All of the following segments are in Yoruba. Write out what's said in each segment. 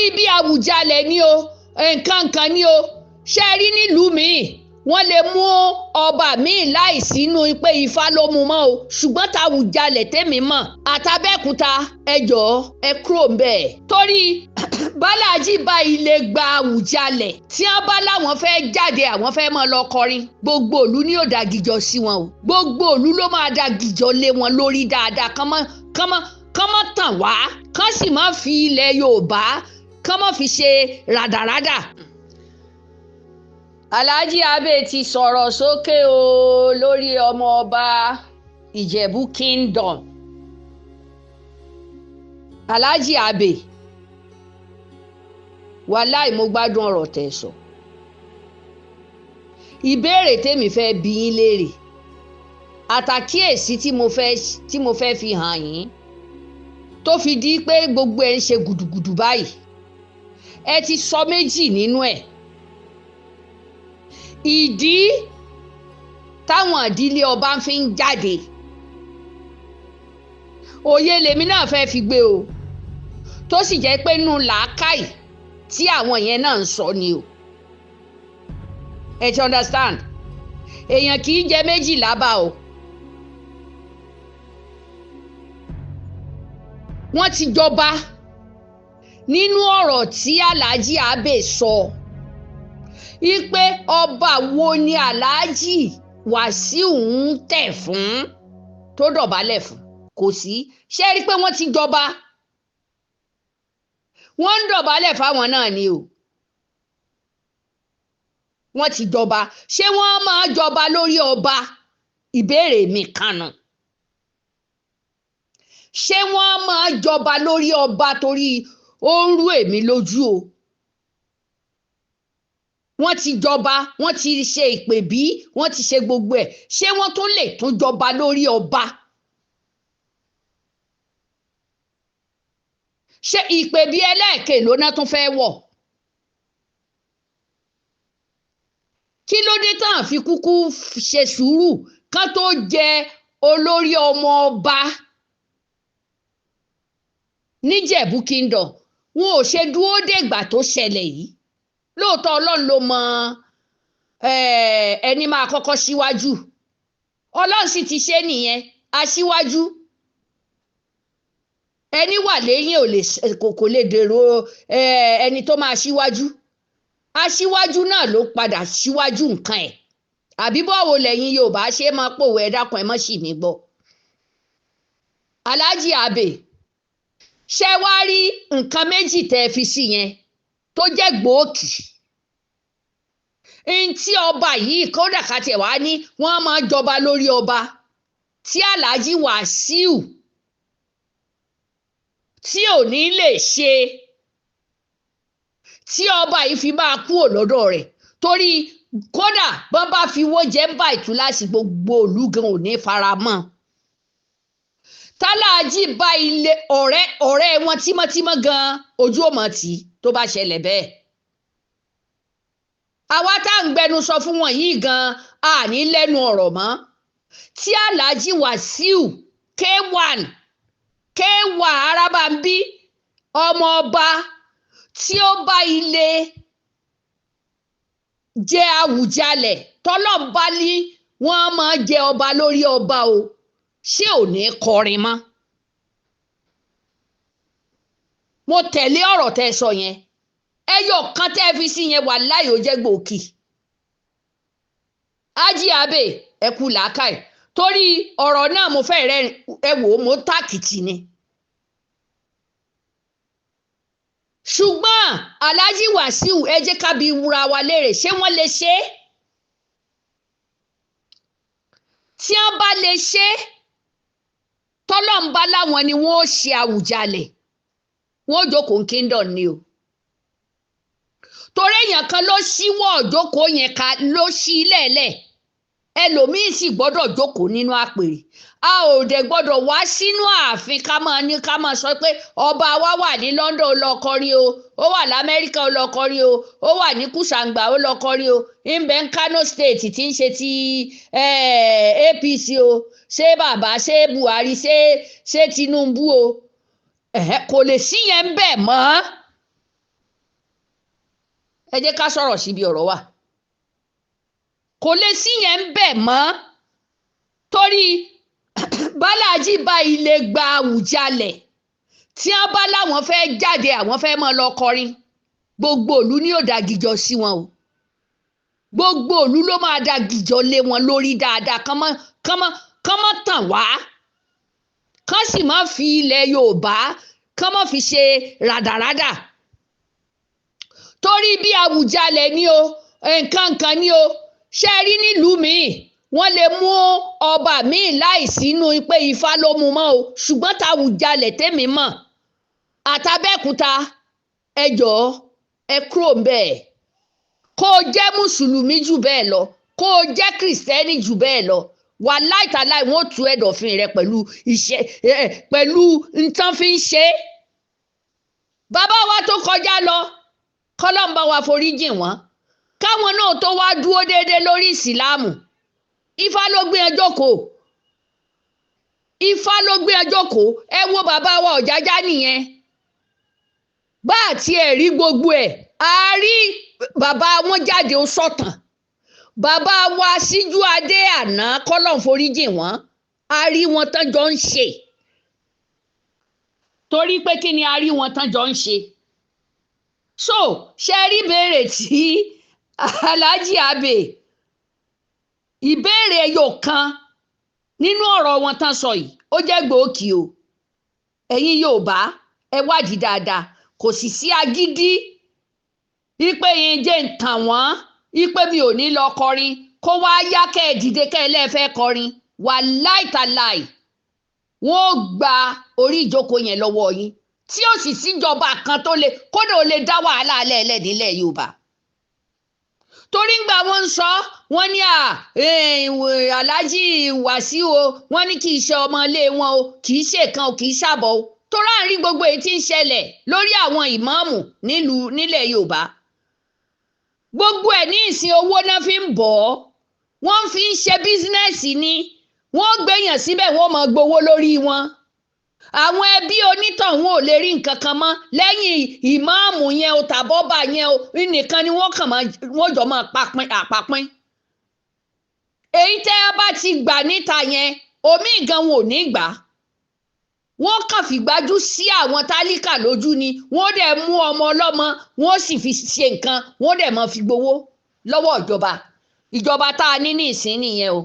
Torí bí Àwùjalẹ̀ ni o, nǹkan kan ni o, ṣe rí nílùú míì, wọ́n lè mú ọba míì láì sínú pé Ifá ló mú mọ́ o. Ṣùgbọ́n tàwùjalẹ̀ tèmi mọ̀ àtàbẹ́kúta, ẹ jọ̀ọ́, ẹ kúrò ń bẹ̀. Torí bálájì bá ilé gba Àwùjalẹ̀, tí wọ́n bá láwọn fẹ́ jáde, àwọn fẹ́ máa lọ kọrin, gbogbo ìlú ni yóò da gìjọ sí wọn o. Gbogbo ìlú ló máa da gìjọ lé wọn lórí dáadáa. Kán mọ́ kán mọ́ tàn wá, kán sì má fi ilẹ̀ Yorùbá, kán má fi ṣe ràdàràdà. Alhaji Abe ti sọ̀rọ̀ sókè o lórí ọmọ ọba Ìjẹ̀bú Kingdom. Alhaji Abe, wàláì, mo gbádùn ọ̀rọ̀ tẹ́ sọ. Ìbéèrè tèmi fẹ́ bi yín léèrè àtàkíyèsí tí mo fẹ́ fi hàn yín tó fi di pé gbogbo ẹ̀ ń ṣe gùdùgùdù báyìí, ẹ ti sọ méjì nínú ẹ̀. Ìdí táwọn ìdílé ọba fi ń jáde, òye lèmi náà fẹ́ fi gbé o, tó sì jẹ́ pé nínú làákàyè tí àwọn yẹn náà ń sọ ni o. Ẹ ti understand? Èèyàn kì í jẹ méjì lábà o. Wọ́n ti jọba. Nínú ọ̀rọ̀ tí Alhaji Abe sọ ipe ọba wo ni Alhaji Wàsíù ń tẹ̀ fún tó dọ̀bálẹ̀ fún, kò sí. Ṣé rí i pé wọ́n ti jọba, wọ́n ń dọ̀bálẹ̀ fáwọn náà ni o. Wọ́n ti jọba. Ṣé wọ́n máa jọba lórí ọba? Ìbéèrè mi kànú, ṣé wọ́n máa jọba lórí ọba? Torí ó ń rú èmi lójú o. Wọ́n ti jọba, wọ́n ti ṣe ìpèbí, wọ́n ti ṣe gbogbo ẹ̀. Ṣé wọ́n tún lè tún jọba lórí ọba? Ṣé ìpèbí ẹlẹ́ẹ̀kẹ́ lóná tún fẹ́ wọ̀? Kí ló dé tán fi kúkú ṣe sùúrù kán tó jẹ olórí ọmọ ọba níjẹ̀bú Kingdom? Wọn ò ṣe dúró dègbà tó ṣẹlẹ̀ yìí. Lóòótọ́, Ọlọ́run ló mọ ẹni máa kọ́kọ́ síwájú. Ọlọ́run sì ti ṣe nìyẹn, aṣíwájú. Ẹni wà lẹ́yìn ò lè, kò lè dèrò ẹni tó máa síwájú. Aṣíwájú náà ló padà síwájú nǹkan ẹ̀. Àbí báwo lẹ́yìn Yorùbá ṣe máa pòwe? Ẹ dákun, ẹ má ṣì mí gbọ́. Alhaji Abe, ṣé wá rí nǹkan méjì tẹ́ ẹ fi sí yẹn tó jẹ́ gbòógì ntí ọba yìí? Kódà ká tiẹ̀ wá ní wọ́n máa jọba lórí ọba, tí Alhaji Wàsíù tí ò ní lè ṣe tí ọba yìí fi máa kúrò lọ́dọ̀ rẹ̀, torí kódà bọ́n bá fi wó jẹ́ ń bá ìtúláṣì, gbogbo ìlú gan ò ní fara mọ́. Táláàjì bá ilé ọ̀rẹ́ ọ̀rẹ́ wọn tímọ́tímọ́ gan, ojú ò mọ̀ tí tó bá ṣẹlẹ̀ bẹ́ẹ̀. Àwa tá à ń gbẹnu sọ fún wọn yìí gan, àní lẹ́nu ọ̀rọ̀ mọ́. Tí Alhaji Wàsíù K1 K1 Arábàmbí, ọmọ ọba, tí ó bá ilé jẹ Àwùjalẹ̀, tọ́lọ́mbá ní wọ́n máa jẹ ọba lórí ọba o, ṣé ò ní kọrin mọ́? Mo tẹ̀lé ọ̀rọ̀ tẹ́ sọ yẹn. Ẹyọ kan tẹ́ fi sí yẹn, wàláhì, ó jẹ́ gbòógì. Ájí Abe, ẹ kú làákàyè, torí ọ̀rọ̀ náà mo fẹ́ rẹ́. Ẹ wò ó, mo tàkìtì ni. Ṣùgbọ́n Alhaji Wàsíù, ẹ jẹ́ ká bi wúra wa léèrè, ṣé wọ́n lè ṣe é? Tí wọ́n bá lè ṣe é, tọ́lọ́mbá láwọn ni wọ́n ó ṣe Àwùjalẹ̀, wọ́n ó jókòó kingdom ni o. Torí èèyàn kan ló ṣíwọ́ jókòó yẹn ká ló ṣí lẹ́ẹ̀lẹ̀, ẹlòmíín sì gbọ́dọ̀ jókòó nínú àpèrè. A ò dẹ̀ gbọ́dọ̀ wá sínú ààfin ká máa ní ká máa sọ pé ọba wa wà ní London, ó lọ kọrin o, ó wà lamẹ́ríkà, ó lọ kọrin o, ó wà ní Kùsàǹgbà, ó lọ kọrin o, ńbẹ ń Kano State tí ń ṣe ti APC o, ṣé bàbá, ṣé Buhari, ṣé Tinubu o. Kò lè sí yẹn ń bẹ̀ mọ́. Ẹ jẹ́ ká sọ̀rọ̀ síbi ọ̀rọ̀ wà. Kò lè sí yẹn ń bẹ̀ mọ́, torí Bọ́lájí bá ilé gba Àwùjalẹ̀, tí wọ́n bá láwọn fẹ́ jáde, àwọn fẹ́ máa lọ kọrin, gbogbo ìlú ni yóò dagijọ sí wọn o. Gbogbo ìlú ló máa dagijọ lé wọn lórí dáadáa. Kán mọ́ tàn wá, kán sì má fi ilẹ̀ Yorùbá, kán má fi ṣe ràdàràdà. Torí bí Àwùjalẹ̀ ni o, nǹkan nǹkan ni o. Ṣe rí nílùú míì, wọ́n lè mú ọba míì láì sínú pé Ifá ló mú mọ́ o, ṣùgbọ́n tàwùjalẹ̀ tèmi mọ̀ àtàbẹ́kúta, ẹ jọ̀ọ́, ẹ kúrò ń bẹ́ẹ̀. Kó o jẹ́ mùsùlùmí jù bẹ́ẹ̀ lọ, kó o jẹ́ kìrìsìtẹ́nì jù bẹ́ẹ̀ lọ, wà láìtàláì, wọ́n ó tú ẹ̀dọ̀fin rẹ pẹ̀lú iṣẹ́ ẹ, pẹ̀lú nǹkan fi ń ṣe é. Bàbá wa tó kọjá lọ, kọ́lọ́n bá wa foríjìn wọ́n, káwọn náà tó wá dúró déédéé lórí ìsìláàmù, Ifá ló gbé ẹ jókòó, Ifá ló gbé ẹ jókòó. Ẹ wo bàbá wa Ọ̀jájá nìyẹn. Bá àti ẹ̀ rí gbogbo ẹ̀, a rí bàbá wọn jáde, ó sọ̀tàn. Bàbá wa Síjú Adé àná, kọ́lọ́n foríjìn wọ́n, a rí wọn tán jọ ń ṣe. Torí pé kí ni? A rí wọn tán jọ ń ṣe. So ṣe rí béèrè tí Alhaji Abe, ìbéèrè ẹyọ kan nínú ọ̀rọ̀ wọn tán sọ yìí, ó jẹ́ gbòógì o. Ẹ̀yin Yorùbá, ẹ wádìí dáadáa. Kò sì sí agídí ipe yẹn jẹ́ ń tàn wọ́n ipe mi ò ní lọ kọrin, kó wá yá kẹ́ ẹ dìde kẹ́ ẹ lẹ́ẹ̀fẹ́ kọrin, wà láìtàláì, wọ́n ó gba orí ìjókòó yẹn lọ́wọ́ yín, tí ó sì síjọba kan tó lè kódà ó lè dá wàhálà alẹ́ ẹlẹ́dínlẹ̀ Yorùbá. Torí ń gbà wọ́n ń sọ, wọ́n ní à Alhaji Wàsíù o, wọ́n ní kì í ṣe ọmọ ilé wọn o, kì í ṣe kan o, kì í ṣàbọ̀ o. Torí à ń rí gbogbo èyí tí ń ṣẹlẹ̀ lórí àwọn ìmáàmù nílùú nílẹ̀ Yorùbá, gbogbo ẹ̀ ní ìsìn, owó náà fi ń bọ̀ ọ́, wọ́n fi ń ṣe business ni. Wọ́n gbéyàn síbẹ̀, wọ́n máa gbowó lórí wọn. Àwọn ẹbí onítọ̀hún ò lè rí nǹkan kan mọ́ lẹ́yìn ìmáàmù yẹn o, tàbọ́bà yẹn o, nìkan ni wọ́n kàn máa, wọ́n jọ máa papín àpapín. Èyí tẹ́ ẹ bá ti gbà níta yẹn, omi gan wọn ò ní gbà. Wọ́n kàn fìgbájú sí àwọn tálíkà lójú ni. Wọ́n dẹ̀ mú ọmọ ọlọ́mọ, wọ́n sì fi ṣe nǹkan, wọ́n dẹ̀ máa fi gbowó lọ́wọ́ ìjọba. Ìjọba tá a ní ní ìsín nìyẹn o.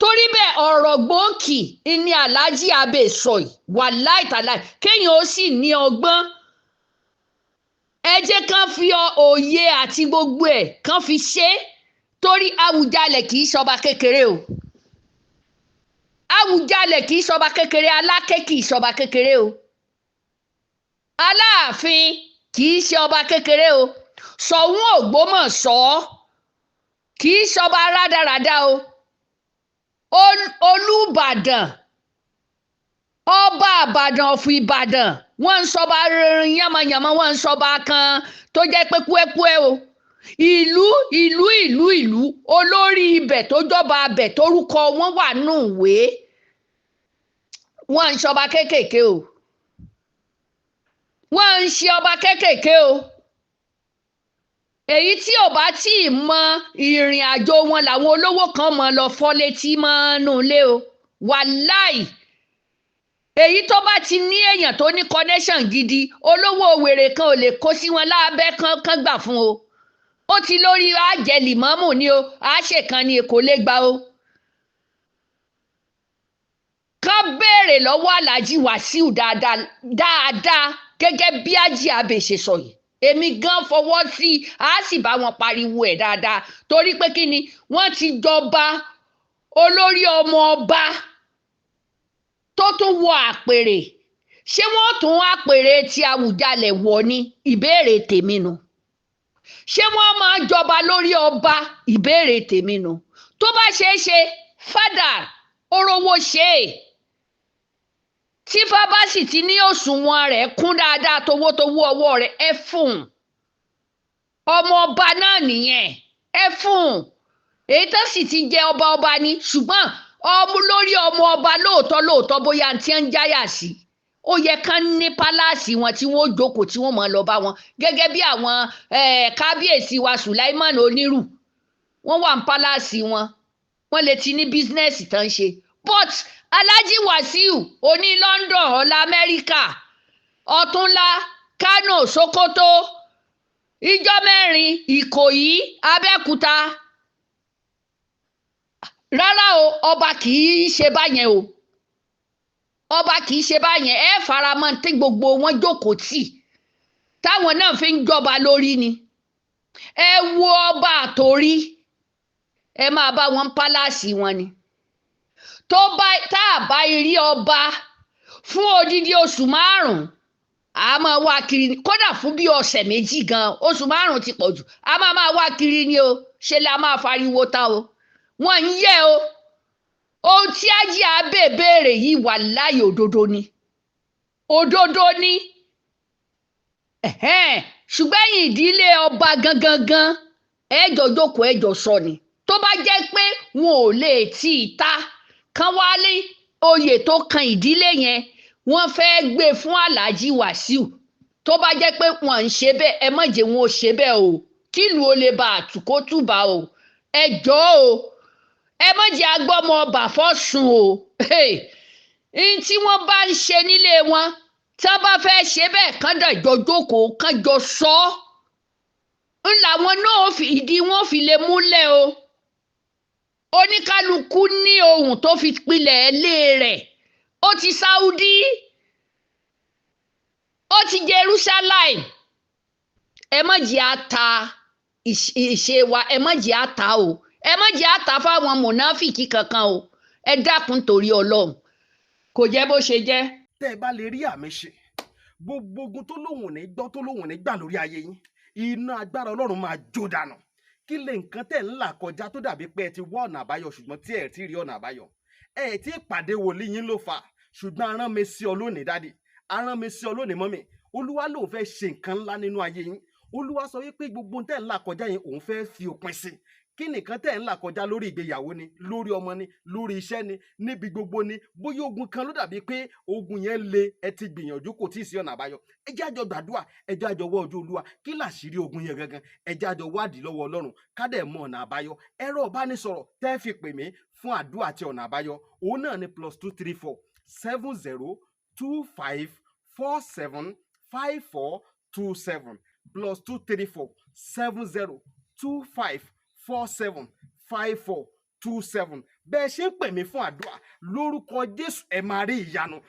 Torí bẹ́ẹ̀, ọ̀rọ̀ gbòógì ní Alhaji Abe sọ yìí, wàláì tàláì, kéèyàn ó sì ní ọgbọ́n. Ẹ jẹ́ kán fi òye àti gbogbo ẹ̀ kán fi ṣe é, torí Àwùjalẹ̀ kì í ṣọba kékeré o. Àwùjalẹ̀ kì í ṣọba kékeré, Aláké kì í ṣọba kékeré o, Aláàfin kì í ṣe ọba kékeré o, Ṣọ̀ún Ògbómọ̀ṣọ́ kì í ṣọba rádaràda o, Olúbàdàn, ọba Àbàdàn of Ìbàdàn, wọ́n ń sọba yánmayànmọ́, wọ́n ń sọba kan tó jẹ́ pé kúẹ́kúẹ́ o. Ìlú ìlú ìlú ìlú, olórí ibẹ̀ tó jọba abẹ̀, torúkọ wọn wà nù ìwé, wọ́n ń sọba kéékèèké o, wọ́n ń ṣe ọba kéékèèké o. Èyí tí ò bá tí ì mọ ìrìn àjò wọn làwọn olówó kan mọ lọ fọ́ létí mọ́nú ilé o, wàláì. Èyí tó bá ti ní èèyàn tó ní connection gidi, olówó wèrè kan ò lè kó sí wọn lábẹ́ kan gbà fún o. Ó ti lórí àjẹlì mọ́mù ni o, àṣekan ni kò lè gbà o. Ká béèrè lọ́wọ́ Alhaji Wàsíù dáadáa dáadáa gẹ́gẹ́ bí Ájì Abe ṣe sọ yìí. Èmi gan fọwọ́ sí i, á sì bá wọn pariwo ẹ̀ dáadáa. Torí pé kí ni? Wọ́n ti jọba olórí ọmọ ọba tó tún wọ àpèrè. Ṣé wọ́n tún àpèrè tí Àwùjalẹ̀ wọ̀ ni? Ìbéèrè tèmi nu. Ṣé wọ́n máa jọba lórí ọba? Ìbéèrè tèmi nu. Tó bá ṣeé ṣe, fádà orówó ṣe é, tí fábá sì ti ní òṣùwọ̀n rẹ̀ kún dáadáa, towótowó ọwọ́ rẹ̀, ẹ fún un. Ọmọ ọba náà nìyẹn, ẹ fún un. Èyí tó sì ti jẹ ọba, ọba ni, ṣùgbọ́n ọmọ lórí ọmọ ọba lóòótọ́ lóòótọ́, bóyá tí ń jáyà sí Ó yẹ kán ní palace wọn tí wọ́n ó jókòó, tí wọ́n máa lọ bá wọn, gẹ́gẹ́ bí àwọn kábíyèsí wa Sulaiman Onírù. Wọ́n wà ní palace wọn, wọ́n lè ti ní business tán ṣe. But Alhaji Wasiu oní London, ọ̀la Amẹ́ríkà, ọ̀túnla Kano, Sokoto, ìjọ mẹ́rin Ìkòyí, Abẹ́òkúta. Rárá o, ọba kì í ṣe báyẹn o, ọba kì í ṣe báyẹn. Ẹ faramọ́ tí gbogbo wọn jókòó tì táwọn náà fi ń jọba lórí ni. Ẹ wo ọba àtòrí, ẹ máa bá wọn palace wọn ni. Tó bá tá a bá rí ọba fún odidi oṣù 5, a máa wá kiri ni. Kódà fún bí ọ̀sẹ̀ 2 gan, oṣù 5 ti pọ̀ jù, a máa máa wá kiri ni o. Ṣe la máa fariwo ta o? Wọ́n ń yẹ o. Ohun tí Ájì Abẹ́ béèrè yìí, wà láàyè, òdodo ni, òdodo ni. Ṣùgbọ́n ẹ̀yin ìdílé ọba gangan gan, ẹ jọ jókòó, ẹ jọ sọ ni. Tó bá jẹ́ pé wọn ò lè tí ì ta kán wálé, oyè tó kan ìdílé yẹn, wọ́n fẹ́ gbé fún Alhaji Wasiu. Tó bá jẹ́ pé wọ́n ń ṣe bẹ́ẹ̀, ẹ má jẹ́ wọn ó ṣe bẹ́ẹ̀ o, kílùú ó lè ba àtúkótùbà o. Ẹ jọ̀ọ́ o, ẹ má jẹ́ agbọ́mọ ọba fọ́sùn o. N tí wọ́n bá ń ṣe nílé wọn, tí wọ́n bá fẹ́ ṣe bẹ́ẹ̀, kán dàjọ jókòó, kán jọ sọ ọ́, ń làwọn náà fi ìdí wọn fi lè múlẹ̀ o. Oníkálukú ní ohun tó fi pilẹ̀ ilé rẹ̀. Ó ti Saudi, ó ti Jerusalem. Ẹ má jẹ́ àta ìṣe wa, ẹ má jẹ́ àta o, ẹ má jẹ́ àta fáwọn mọ̀nàfìkì kankan o. Ẹ dákun torí Ọlọ́run, kò jẹ́ bó ṣe jẹ́. Tẹ́ ẹ bá lè rí àmì ṣe, gbogbo ogun tó lóhùn ní gbọ́, tó lóhùn ní gbà lórí ayé yín, iná agbára Ọlọ́run máa jó dànù. Kí lè nǹkan tẹ̀ ń là kọjá tó dàbí pé ẹ ti wá ọ̀nà àbáyọ, ṣùgbọ́n tí ẹ ti rí ọ̀nà àbáyọ? Ẹ ti pàdé wòlíì yín ló fà. Ṣùgbọ́n arán mi sí ọ lónìí, daddy, arán mi sí ọ lónìí, mummy. Olúwa lòun fẹ́ ṣe nǹkan ńlá nínú ayé yín. Olúwa sọ wípé gbogbo tẹ̀ ń là kọjá yẹn, òun fẹ́ fi òpin sí. Kí nìkan tẹ̀ ń là kọjá? Lórí ìgbéyàwó ni, lórí ọmọ ni, lórí iṣẹ́ ni, níbi gbogbo ni. Bóyá ogun kan ló dàbí pé ogun yẹn le, ẹ ti gbìyànjú, kò tí ì sí ọ̀nà àbáyọ. Ẹ jẹ́ àjọ gbàdúrà, ẹ jẹ́ àjọ wọ́ ojú Olúwa. Kí làṣírí ogun yẹn gangan? Ẹ jẹ́ àjọ wádìí lọ́wọ́ Ọlọ́run, ká dẹ̀ mọ ọ̀nà àbáyọ. Ẹ̀rọ ìbánisọ̀rọ̀ tẹ́ fi pè mí fún àdúrà àti ọ̀nà àbáyọ, òun náà ni +234 70 25 47 54 27, +234 70 25 47 54 27. Bẹ́ẹ̀ ṣe ń pè mí fún àdúrà, lórúkọ Jésù, ẹ máa rí ìyanu.